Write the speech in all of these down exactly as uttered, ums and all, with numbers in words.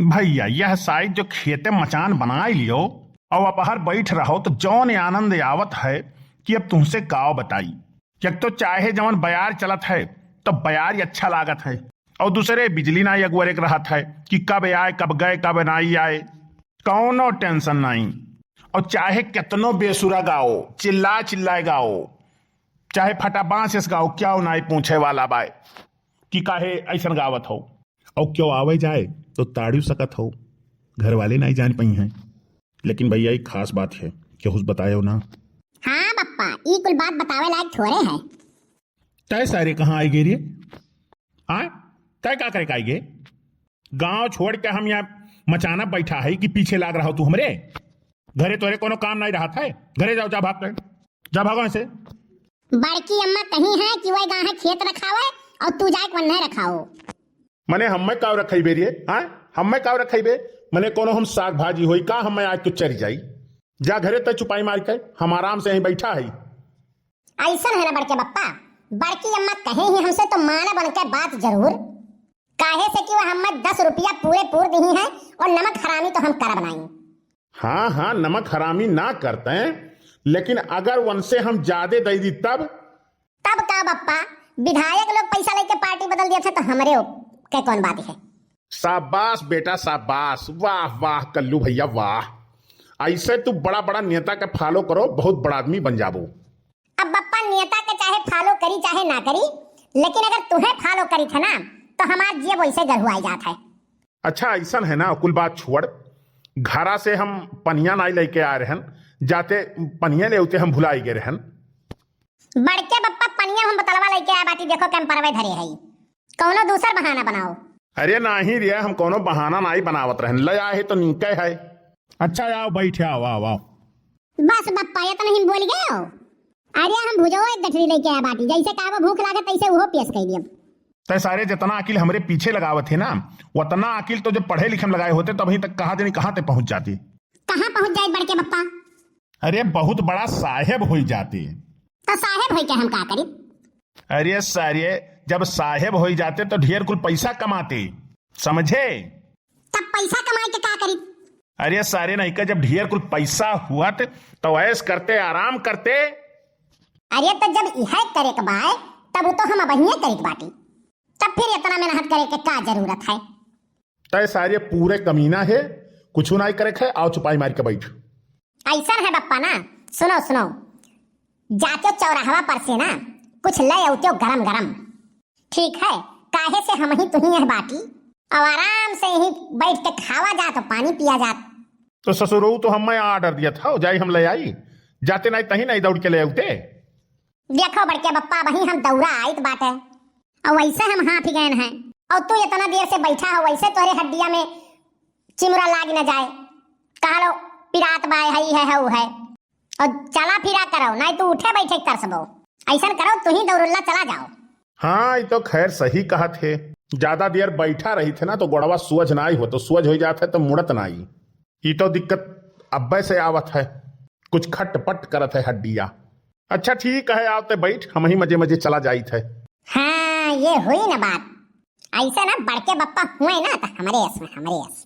भइया, यह साइत जो खेते मचान बनाइ लियो अउर अपहर बैठ रहो, तो जौन आनंद आवत है कि अब तुहसे काव बताई। एक तो चाहे जवन बयार चलत है, तो बयार ही अच्छा लागत है, अउर दूसरे बिजली नाहीं अगवरे के रहत है कि कब आए, कब गए, कब नाहीं आए, कौनो tension नाहीं। अउर चाहे केतनो बेसुरा गाओ, चिल्ला चिल्लाए गाओ, चाहे फटा बाँस अस गाओ, क्यों नाहीं पूछे वाला बाय कि काहे अइसन गावत हो। अउर क्यों आवे जाए तो ताड़ियो सकत हो, घर वाले नाहीं जान पइहैं। लेकिन भइया, एक खास बात है, केहू से बतायो ना। हाँ बप्पा, ई कुल बात बतावे लायक थोरे है। तय सारे कहाँ आइ गए रे? हाँ, तय का करे के आइ गए? गाँव छोड़ के हम यहाँ मचाना बैठा है कि पीछे लाग रहा हो तू हमरे? घरे तोरे कोनो काम नाहीं रहत है? घरे जाओ, जा भाग के, जा भागो यहाँ से। बड़की अम्मा कही है कि वह गाँव है खेत रखावे अउर तू जाए के वन्ने रखाओ। मने हम्मे काव रखइबे रे, हाँ? हम्मे काव रखइबे? मने कोनो हम साग भाजी होई का, हम्मे आज तो चरी जाई। जा घरे तय चुपाई मार के, हम आराम से यहीं बैठा है। अइसन है ना बड़के बप्पा, बड़की अम्मा कहे ही हमसे तो मानब उनके बात जरूर, काहे से कि वह हम्मे दस रुपया पूरे पूर दिही है अउर नमक हरामी तो हम करब नाहीं। हाँ, हाँ, नमक हरामी ना करते, लेकिन अगर उनसे हम जादे दइ दी तब? तब का बप्पा, विधायक लोग पैसा लेके पार्टी बदल दिया था तो हमरे के कौन बात है? शाबाश बेटा, शाबाश, वाह, वाह, कल्लू भइया, वाह। अइसे तू बड़ा बड़ा नेता के follow करो, बहुत बड़ा आदमी बन जाबो। अब बप्पा, नेता के चाहे follow करी चाहे ना करी, लेकिन अगर तुहे follow करी थे ना, तो हमार जियब वइसे गरहुआइ जात है। अच्छा, अइसन है ना, कुल बात छोड़, घरा से हम पनिया नाहीं लइके आए रहन, जाते पनिया लेउते हम भुलाइ गए रहन। बड़के बप्पा, पनिया हम बोतलवा लइके आए बाटी, देखो कैंपरवे धरे है, कौनो दूसर बहाना बनाओ। अरे नाहीं रे, हम कौनो बहाना नाहीं बनावत रहन, ले आए है तो नीके है। अच्छा, आओ, बैठ, आओ, आओ, आओ। बस बप्पा, इतना ही बोल गए हो? अरे हम भुजो एक गठरी लइके आए बाटी, जइसे कहबो भूख लागे तइसे उहो पेश कइ दियब। तय सारे जितना अकिल हमरे पीछे लगावत है ना, उतना अकिल तो जब पढ़े लिखे में लगाए होते, तब अभी तक कहाँ जानी कहाँ तक पहुँच जाती। कहाँ पहुँच जाए बड़के बप्पा? अरे बहुत बड़ा साहेब होइ जाती। तो साहेब होइ के हम का करी? अरे सारे, जब साहेब होइ जाते तो ढेर कुल पैसा कमाते, समझे? तब पैसा कमाए के का करी? अरे सारे नहीं का, जब ढेर कुल पैसा हुआ त तो ऐश करते, आराम करते। अरे तो जब इहे करे के बाय, तब वो तो हम अबहिये करे के बाटी, तब फिर इतना मेहनत करे के का जरूरत है? तय सारे पूरे कमीना है, कुछ नाहीं करे के है, आओ चुपाई मार के बैठ। अइसन है बप्पा ना, सुनो सुनो, जाते चौराहवा पर से ना कुछ ले आउते गरम गरम, ठीक है? काहे से हम ही तुही यह बाटी, अब आराम से यहीं बैठ के खावा जात, पानी पिया जात। तो ससुरऊ तो हम्मे order दिया था, जाई हम ले आई, जाते नाहीं तहीं नाहीं दौड़ के ले आउते। देखो बड़के बप्पा, वही हम दौड़ा आइत बाटे, अउर वइसे हम हाँफि गएन हैं, अउर तू इतना देर से बैठा हो, वइसे तोहरे हड्डिया में चिमुरा लाग न जाए, कहलो पिरात बाय, हई है, हऊ है, अउर चला फिरा करो, नाहीं तू उठे बैठे के तरसबो, अइसन करो तुही दौड़ुल्ला चला जाओ। हाँ, ई तो खैर सही कहत है। ज्यादा देर बैठा रहित है ना, तो गोड़वा सोझ नाहीं होत, सोझ होइ जात है तो मुड़त नाहीं। ई तो दिक्कत अब्बे से आवत है, कुछ खटपट करत है हड्डिया। अच्छा ठीक है, आवते बैठ, हमही मजे मजे चला जाइत है। हाँ, ये हुई ना बात। अइसे ना बड़के बप्पा हुए ना, तो हमरे यस में, हमरे यस।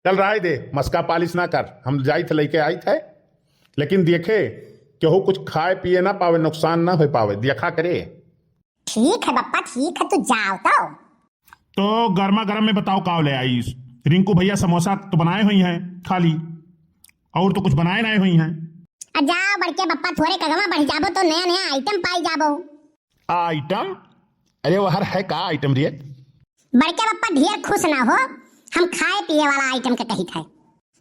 चल रहाई दे, मस्का पालिश ना कर, हम जाइत लइके आइत है, लेकिन देखे केहू कुछ खाए पिए ना पावे, नुकसान ना होइ पावे, देखा करे। ठीक है बप्पा, ठीक है, तू जाओ तो। तो गर्मा गर्म में बताओ काव ले आइस? रिंकू भइया समोसा तो बनाए हुई हैं खाली, अउर तो कुछ बनाए नाहीं हुई हैं। आ जाओ बड़के बप्पा, थोरे कगवा बढ़ जाबो तो नया नया item पाई जाबो। Item? अरे वहर है का item रे? बड़के बप्पा ढेर खुश ना हो, हम खाए पिए वाला item के कहित है।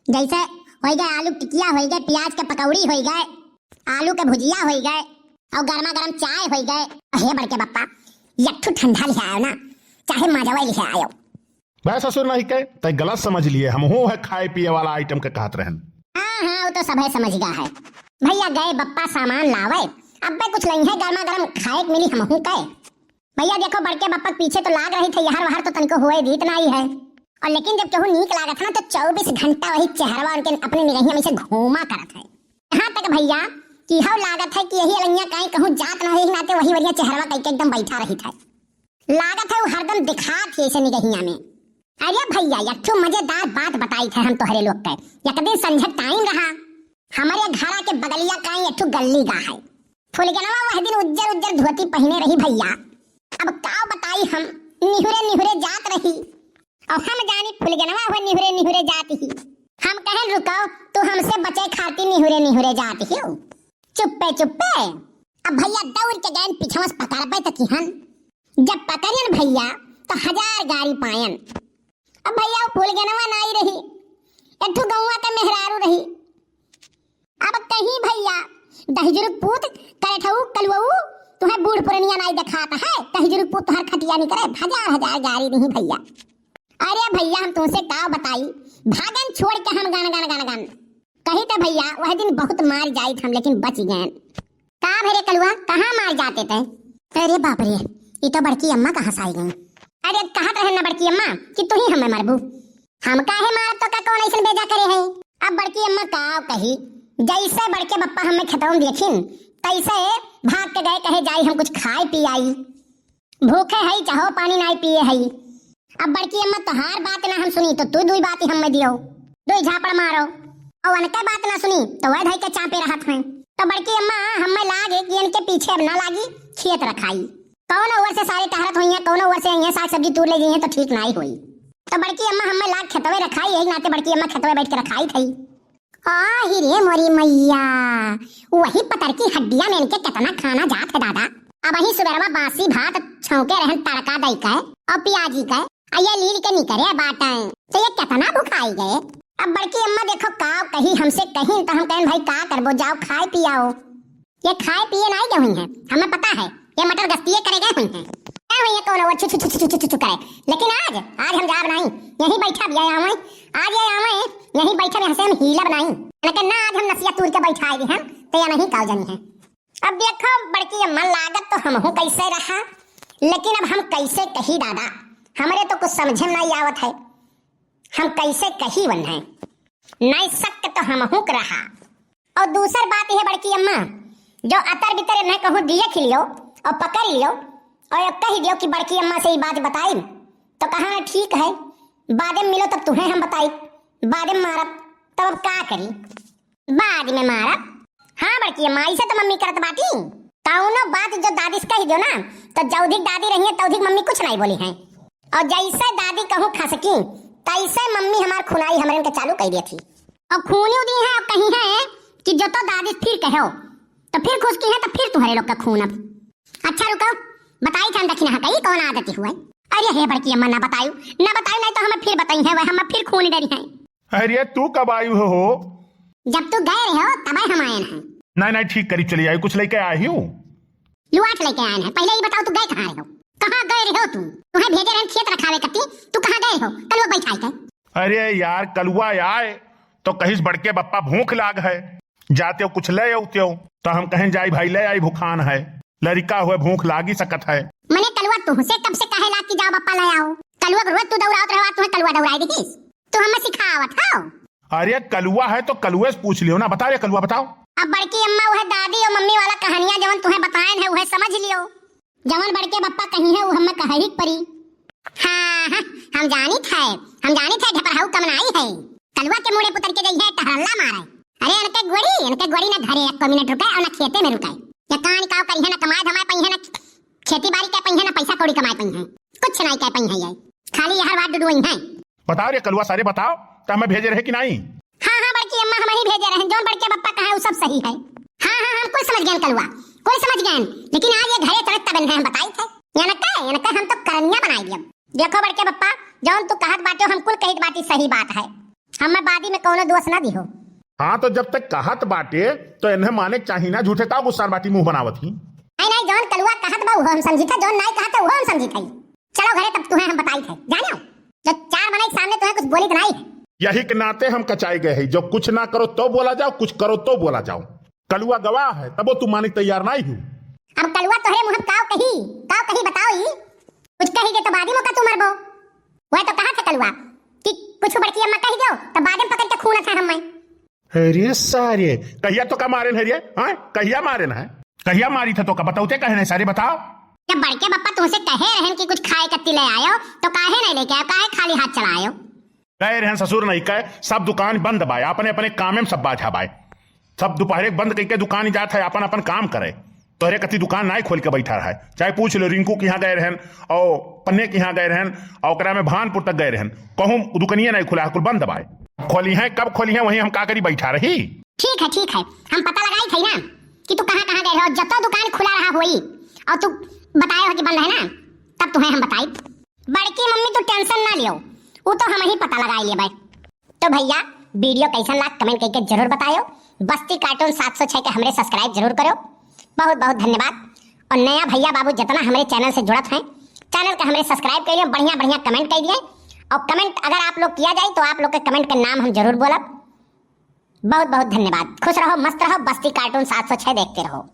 जइसे होइ गए आलू टिकिया, होइ गए प्याज के पकौड़ी, होइ गए आलू के भुजिया, होइ गए अउर गर्मा गर्म चाय होइ गए। हे बड़के बप्पा, एक ठो ठंडा लिहे आयो ना, चाहे माजवा लिहे आयो। बे ससुर नहीं के, तय गलत समझ लिए, हमहू है खाए पिए वाला item के कहत रहन। हाँ हाँ, वो तो सभे समझ गया है। भइया गए बप्पा सामान लावे, अब्बे कुछ लइहे गर्मा गर्म खाए के मिली हमहू के। भइया देखो, बड़के बप्पा के पीछे तो लाग रही थे, यहर वहर तो तनिको हुए दीत नाहीं है। अउर लेकिन जब केहू नीक लागत है ना, तो चउबीस घंटा वही चेहरवा उनके अपने निगहिया में से घूमा करत है। यहाँ तक भइया कि हव लागत है कि यही अलंगिया काई कहूँ जात ना, यही नाते वही वरिया चेहरवा कई के एकदम बैठा रही था। लागत है वो हरदम दिखात ही ऐसे निगहिया में। अरे भइया, एक ठो मजेदार बात बताइत है हम तोहरे लोग के। एक दिन संझक टाइम रहा, हमरे घरा के बगलिया का एक ठो गल्ली गा है। फुलगनवा वह दिन उज्जर उज्जर धोती पहिने रही भइया। अब का बताई हम, निहुरे निहुरे जात रही। और हम जानी फुलगनवा हुए निहुरे निहुरे जात ही। हम कहन, "रुको, तू हमसे बचे खातिर निहुरे निहुरे जात ही।" चुप्पे चुप्पे। अब भइया दौड़ के गयन पीछवा से पकड़बे त किहन। जब पकड़ियन भइया, त हजार गारी पायन। अब भइया वो फुलगनवा नाई रही, एक ठो गौवा के मेहरारू रही। अब कहीं भइया, दहिजरू पूत, करेठऊ, कलुअऊ, तुहैं बूढ़ पुरनिया नाई देखात है, दहिजरू पूत तुहार खटिया नहीं करे, हजार हजार गारी नहीं भइया। अरे भइया, हम तुहसे का बताई, भागन छोड़ के हम गन गन गन गन। कही त भइया, वह दिन बहुत मार जाइत हम, लेकिन बच गयन। का भरे कलुआ, कहाँ मार जाते तै? अरे बाप रे, ई तो बड़की अम्मा कहाँ से आई गई? अरे कहत रहे ना बड़की अम्मा कि तू ही हमें मारबू। हम काहे मारब, तो का कौन ऐसन बेजा करे है? अब बड़की अम्मा का कही, जैसे बड़के बप्पा हमें खेतवा में देखिन, तैसे भाग के गए, कहे, "जाई हम कुछ खाए पी आई।" भूखे हई, चाहो पानी नाई पिए हई। अब बड़की अम्मा तोहार बात ना हम सुनी, तो तू दुई बात ही हमें दियो, दुई झापड़ मारो। और उनके बात ना सुनी, तो वह धई के चापे रहत हैं। तो बड़की अम्मा हमें लागे कि इनके पीछे अब ना लागी, खेत रखाई। कौन ओर से सारे टहरत होई हैं, कौन ओर से आई हैं, साग सब्जी तूर ले गई हैं, तो ठीक नाई होई। तो बड़की अम्मा हमें लाग खेतवे रखाई, यही नाते बड़की अम्मा खेतवे बैठ के रखाई थई। आही रे मोरी मैया, वही पतर की हड्डिया में इनके कितना खाना जात है दादा। अब वही सुबेरवा बासी भात छौंके रहन तड़का दई के और पियाजी के, आ ये लील के निकरे बाटे, तो ये कितना भुखाई गए। अब बड़की अम्मा देखो का कही, हमसे कही तो हम कहन, "भाई का करबो, जाओ खाए पियाओ।" ये खाए पिए नाई गए हुई हैं, हमें पता है, ये मटर गश्तिये करे गए हुई हैं। गए हुई हैं कौन वो छु छु छु छु छु छु छु करे। लेकिन आज, आज हम जाब नाई, यहीं बैठब, ये आवे, आज ये आवे, यहीं बैठब, यहाँ से हम हीलब नाई। लेकिन ना, आज हम नसिया तूर के बैठाए गए हैं, तो ये नहीं काव जनी है। अब देखो बड़की अम्मा, लागत तो हमहू कैसे रहा, लेकिन अब हम कैसे कही दादा, हमरे तो कुछ समझे में नहीं आवत है, हम कैसे कही वन्हें, नहीं शक तो हमहू के रहा। और दूसर बात यह बड़की अम्मा, जो अतर बितर इन्हें कहूँ दिए खिलियो और पकड़ लियो और कह दियो कि बड़की अम्मा से ये बात बताई, तो कहा, "ठीक है, बाद में मिलो तब तुम्हें हम बताई, बाद में मारब, तब अब का करी, बाद में मारब।" हाँ बड़की अम्मा, ऐसे तो मम्मी करत बाटी, कौनो बात जो दादी से कह दियो ना, तो जौधिक दादी रही है, तौधिक मम्मी कुछ नहीं बोली है। और जैसे दादी कहूँ खसकी, तैसे मम्मी हमार खुनाई हमरन के चालू कर दिया थी। और खूनी दी है, और कही है कि जो तो दादी फिर कहो, तो फिर खुसकी है, तो फिर तुम्हारे लोग का खून अब। अच्छा रुको, बताई था दखिना कई कौन आदत हुआ है। अरे हे बड़की अम्मा, ना बतायू, ना बतायू, नहीं तो हमें फिर बताई है, वह हमें फिर खून डरी है। अरे तू कब आई हो? जब तू गए रहे हो, तब हम आए हैं। नहीं, नहीं, ठीक करी, चली आई, कुछ लेके आई हूँ। लुआट लेके आए हैं, पहले ये बताओ तू गए कहाँ रहे हो? कहाँ गए रहे हो तू? तुम्हें भेजे रहन खेत रखावे कत्ती, तू कहाँ गए हो? कलुआ बैठाए के। अरे यार, कलुआ आए तो कहिस बड़के बप्पा भूख लाग है, जाते हो कुछ ले आते हो, तो हम कहें जाई भाई ले आई, भूखान है, लड़का हुए भूख लागी सकत है। मने कलुआ तुमसे कब से कहे लाग कि जाओ बप्पा ले आओ? कलुआ के रोज तू दौड़ावत रहो, तुम्हें कलुआ दौड़ाए दिखिस? तू हमें सिखावत हो? अरे कलुआ है तो कलुए से पूछ लियो ना, बता रे कलुआ बताओ। अब बड़की अम्मा वह दादी और मम्मी वाला कहानियां जवन तुम्हें बताएन है वह समझ लियो। जवन बड़के बप्पा कही है, वो हमें कहे ही परी। हाँ, हाँ, हम जानित है, हम जानित है, ढपरहाऊ कम नाई है। कलुआ के मुड़े पुतर के गई है, टहरल्ला मारे। अरे, इनके गोड़ी, इनके गोड़ी ना घरे एक मिनट रुके और ना खेते में रुके। ये कान काव करी है, ना कमाए धमाए पई है, ना खेती बाड़ी के पई है, ना पैसा कौड़ी कमाए पई है। कुछ नाई कह पई है ये। खाली यहर बात डुडुआई है। बताओ रे कलुआ सारे, बताओ, तो हमें भेजे रहे कि नाई? हाँ, हाँ, बड़की अम्मा, हम ही भेजे रहे, जौन बड़के बप्पा कहा है, वो सब सही है। हाँ, हाँ, हम कुल समझ गए कलुआ, कुल समझ गए, लेकिन आज ये घरे चढ़त तब इन्हें हम बताई थे। इनके, इनके हम तो करनिया बनाई दियब। देखो बड़के बप्पा, जौन तू कहत बाटे, हम कुल कहित बाटी सही बात है, हमें बादी में कौनो दोष ना दिहो। हाँ, तो जब तक कहत बाटे, तो इन्हें माने के चाही ना, झूठे का गुस्सा बाटी मुंह बनावत ही। नहीं, नहीं, जौन कलुआ कहत बा, वो हम समझी थे, जौन नाई कहत है, वो हम समझी थे। चलो घरे, तब तुम्हें हम बताई थे, जानो, जो चार मनई के सामने तुम्हें कुछ बोली तो नाई है। यही के नाते हम कचाए गए हैं, जो कुछ ना करो तो बोला जाओ, कुछ करो तो बोला जाओ। कलुआ गवाह है, तबो तू माने तैयार नाई हो। अब कलुआ तोहरे मुंह में काव कही, काव कही बताओ ई? कुछ कही दे तो बादी मौका तू मरबो। वह तो कहा थे कलुआ कि कुछ बड़की अम्मा कही दो, तो बाद में पकड़ के खून था हमें। अरे सारे, कहिया तो का मारेन है रे? हाँ, कहिया मारेन है? कहिया मारी था तो का बताओ ते कहे नहीं सारे, बताओ। जब बड़के बप्पा तुमसे कहे रहन कि कुछ खाए कत्ती ले आयो, तो काहे नहीं लेके आयो, काहे खाली हाथ चला आयो? गए रहन ससुर नहीं कहे, सब दुकान बंद बाय, अपने अपने कामे में सब बाझा बाय। सब दोपहरे बंद करके दुकान जात है, अपन अपन काम करे। तोहरे कत्ती दुकान नाई खोल के बैठा रहा है। चाहे पूछ लो, रिंकू के यहाँ गए रहन, और पन्ने के यहाँ गए रहन, और ओकरा में भानपुर तक गए रहन। कहूँ दुकनिया नाई खुला है, कुल बंद बाय। खोली है, कब खोली है, वहीं हम का करी बैठा रही। ठीक है, ठीक है, हम पता लगाई थे ना कि तू कहाँ कहाँ गए रहो। जब तो दुकान खुला रहा होई और तू बताए हो कि बंद है ना, तब तुम्हें हम बताई। बड़की मम्मी तू टेंशन ना लियो, वो तो हम ही पता लगाई लेबै। तो भैया, वीडियो कैसन लाग कमेंट करके जरूर बतायो। बस्ती कार्टून सात सौ छह के हमरे सब्सक्राइब जरूर करो। बहुत बहुत धन्यवाद। और नया भैया बाबू जितना हमरे चैनल से जुड़त हैं, चैनल का हमरे सब्सक्राइब कर लियो, बढ़िया बढ़िया कमेंट कर दिए। और कमेंट अगर आप लोग किया जाए तो आप लोग के कमेंट का नाम हम जरूर बोलब। बहुत बहुत धन्यवाद। खुश रहो, मस्त रहो, बस्ती कार्टून सात सौ छह देखते रहो।